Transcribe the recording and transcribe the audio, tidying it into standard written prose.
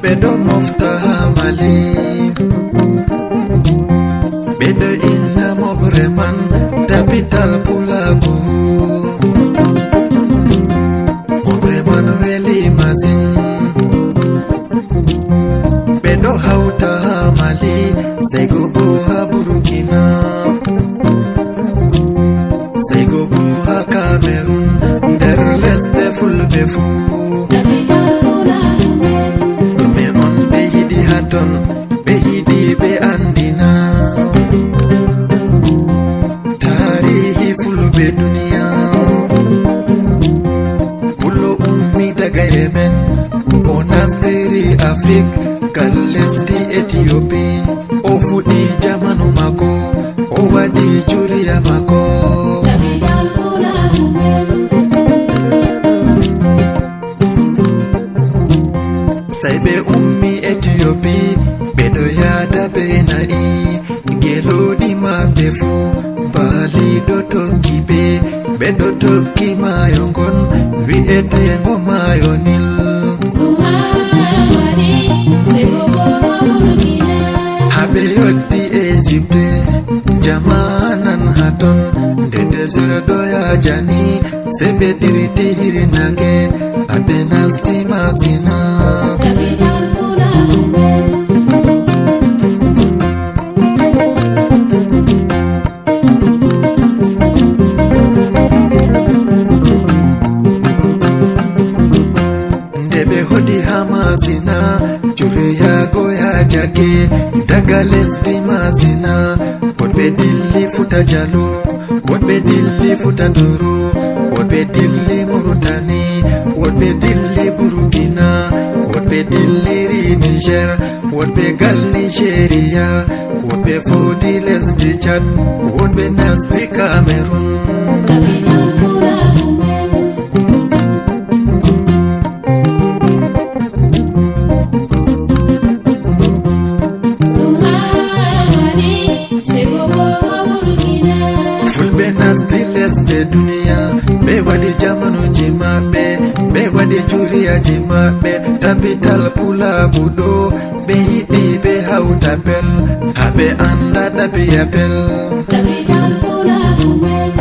Ɓe ɗo mofta ha Mali, ɓe ɗo inna mobre man Tabital Pulaku. Mobre man weli masin. Ɓe ɗo hauta ha Mali, sey go bo ha Burkina, sey go bo ha Cameron, nder lesɗe Fulɓe fuu. Tabital Pulaku men. Ɗume on ɓe yiɗi ha ton? Ɓe yiɗi ɓe andina tarihi Fulɓe duniya. Pullo ummi daga Yemen, o nastiri Afrique gal lesdi Éthiopie. O fuɗi jamanu mako, o waɗi juriya mako. Tabital Pulaku men. Sey ɓe ummi Éthiopie, ɓe ɗo yaada be na'i geloɗi maɓɓe fuu. Baaliɗo tokki ɓe, ɓe ɗo tokki maayo ngon wi'etengo maayo Nil. Ɗum haa waɗi sey go bo Burkina. Ha ɓe yotti Égypte, jamanan ha ton nde desere ɗo yajani, sey ɓe dirti hirnange aɓe nasti Masina. Tabital Pulaku men. Nde ɓe hodi ha Masina, jure yaago ya jake daga lesdi Masina, woɗɓe dilli Futa Jalo, woɗɓe dilli Futa Doro, woɗɓe dilli Murutani, woɗɓe dilli Burkina, woɗɓe dilliri Niger, woɗɓe gal Nigéria, woɗɓe fodi lesdi Chad, woɗɓe nasti Cameron. Tabital Pulaku men. Ɗum haa waɗi sey go bo Burkina. Fulɓe nasti lesɗe duniya, ɓe waɗi jamanuji maɓɓe, ɓe waɗi juriyaji maɓɓe. Tabital Pulaku ɗo ɓe yiɗi ɓe hauta bel ha ɓe anda ɗabiya bel. Tabital Pulaku men.